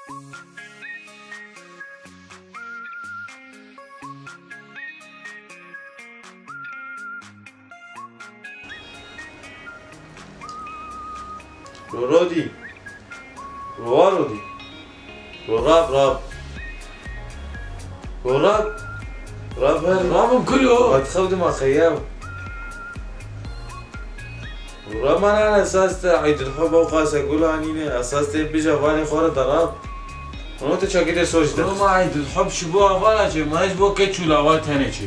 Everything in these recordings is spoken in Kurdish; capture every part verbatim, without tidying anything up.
Ro rodî. Ro wa rodî. Ro rab rab. Ro rab. Rab her. Rabim kuyo. Qet xew dima xeyew. Ro rab, mana esas te Eydulhub ew qase gul anîne. Esas te bija valê xwe re de rab. Ono te çakê te soc de. Roma Eydulhub ji bo avala çê, ma ji bo keç û lawa tenê çê.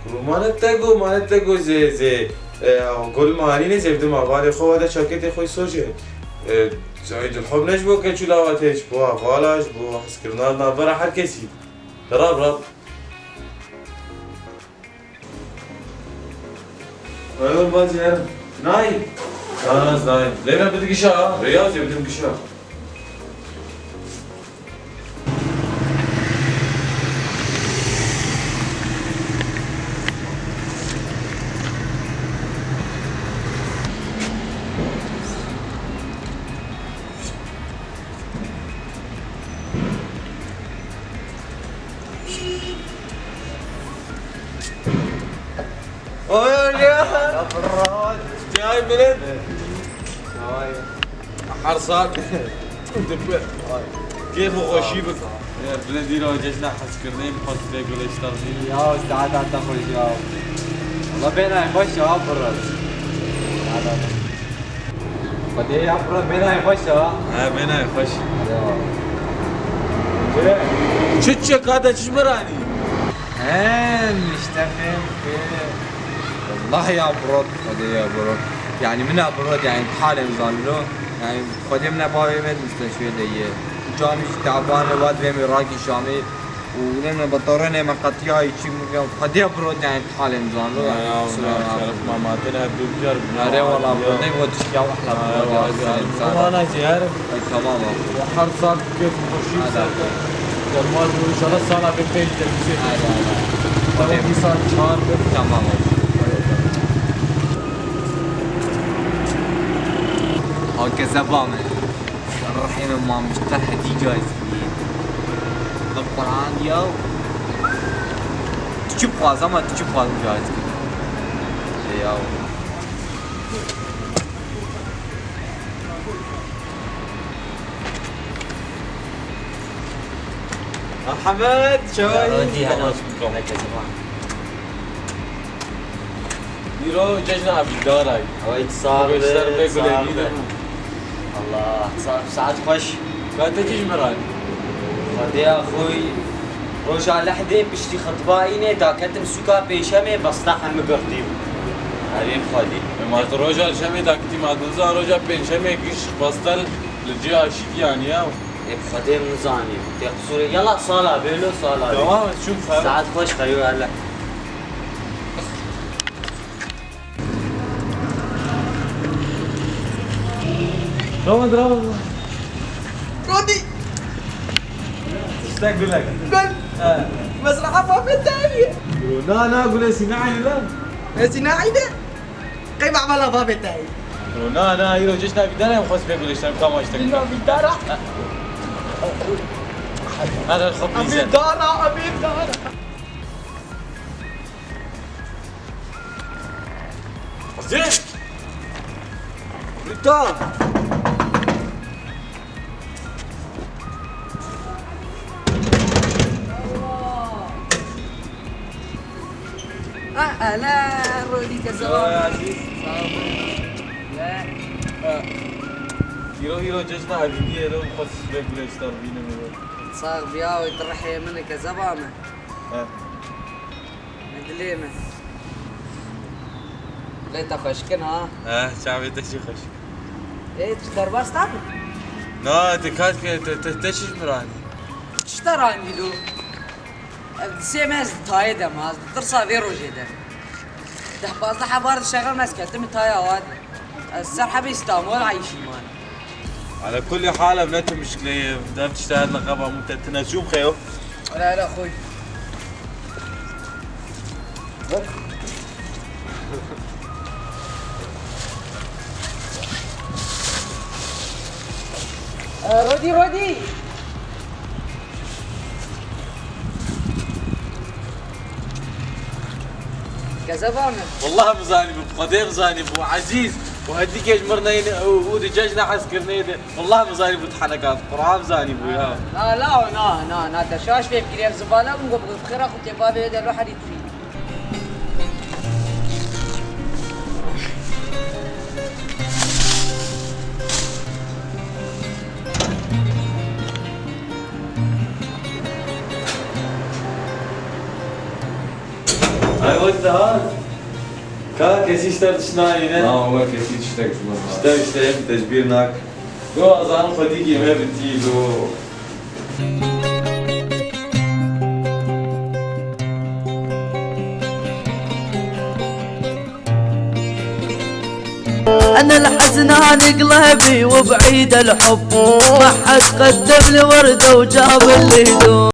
Kuro mane te go, mane te go zê, zê, e, gol manîne zê, vdim avalê xwe wede çaketê xwe soce. E, Eydulhub ne ji bo keç û lawa te, ji bo avala, ji bo hezkirina navbera her kesî. Rab, rab. Ayol bacı yerim. Nay. Naz, nay. Leyla bir gişe ha. Reyaz ya bir gişe. Oy, oy, ya. Ya, bro. Cay, bro. Vay. Her saat. Vay. Keyf û xweşî bik. Ya, bile dîra cejna hezkirinê, bi xwe sibê gulê ji te re bînin. Ya, saeta te xweş ya. Wala bêhna xweş ya, bro. Saeta te. Xwedê ya, bro, bêhna xweş ya. He, bêhna xweş. Ya. Çi çi kate, çi miranî? He, niştexê pê. Wallahî ya bro, Xwedê ya bro. Yani min a bro, yani halê min zanî lo. Yani Xwedê min a bavê me musteshfê de ye. Camî ji taban e, wat vê min rakî Şamî. Û ne me betorê ne me qetiya çi min ya. Xwedê ya bro, yani halê min zanî lo. Ya, ya, şeref ma matene hep dû bikar. Are wala bro, ne got ya, wahla bro, ya. Tamam abi. Her saat keyf hoşu. Hadi. Gelmez bu inşallah sana bir pek de bize. Hadi, hadi. Tamam, bir saat çağır. Tamam abi. Herkese bağlı. Rehîm mamişte hedî caiz diye. Li Quran ya. Tu çi bixwaz ama tu çi bixwaz caiz diye. Ya. Ahmet, çawa yî? Rodî, hela. Tamam. Îro cejna Evîdara ye. Ew ê sax be, sax be. Allah, saet xweş. Ka te cejna Evîdara ye? Xwedê ya xwe. Roja lehdê piştî xitba înê daketim sûka Pênşemê, besta hemî girtî bû. Evîn xwedî. Ema tu roja şemê dakitî, ma tu zan roja Pênşemê giş besta li cê aşîtî anî ya. Ê bi Xwedê min zanî. Tê qisûrê. Yala sala bêlo sala bê. Tamam, çûm xera. Saet xweş xeyo hele. Tamam, tamam. Rodî. Stek gulek. Gul. He. Mezraha Babê te ye. Na, na, gulê sînayê lan. E, sînayê de. Qey bala Babê te ye. Na, na, îro cejna Evîdara ye, em xwest pê gulê ştan kamaştek. Îro Evîdara. Hadi, hadi, xop nîze. Evîdara, Evîdara. Zê! Rîta! Ah, ah, la, Rodî, ke selam. Sağ ol, Aziz. Sağ ol. La. Ha. Îro, îro cejna Evînî ye, îro xwest pê gulê ştan bînim îro. Sax biya, wê tu rihê min e, kezeba me. Ha. Dilê min. Lê te xweşkin ha? He, çavê te jî xweşik. Ê, tu derbas nabî? Na, tu kat ke, te, te, te çi ji min ranî? Çi te ranî lo? Ev di sê meh ez di tayê de ma, ez di tirsa vê rojê de. Deh pazdeh hebar dişexilim ez ketim taya wa de. Ez ser hebê Îstanbul eyşî man. Ala kulî hal ev ne tu mişkile ye. Dev tişte her leqeba min te tine çûm xeyo. Ala, ala, xwe. Rodî, Rodî! Kezeba min. Wallah bizanîbû, bi Xwedê bizanîbû, Ezîz. Û hedîkê ji mir neyne û, û di cejna hezkirinê de. Wallah bizanîbû tu heneka, Quran bizanîbû ya. Na, na, na, na, na, te şaş fêm kiriye, zibala min got, bi xêra xwe tê bavê de lo herî tirî. Ay wek dihat. Ka kesî ji te tişt nayîne? Na, wek kesî tiştek ji min re. Ji te, ji te yek tecbîr nak. Yo, azanim xwedî kî me bitî lo. أنا الحزنان قلبي وبعيد الحب، ما حد قدم لي وردة وجاب لي هدوم.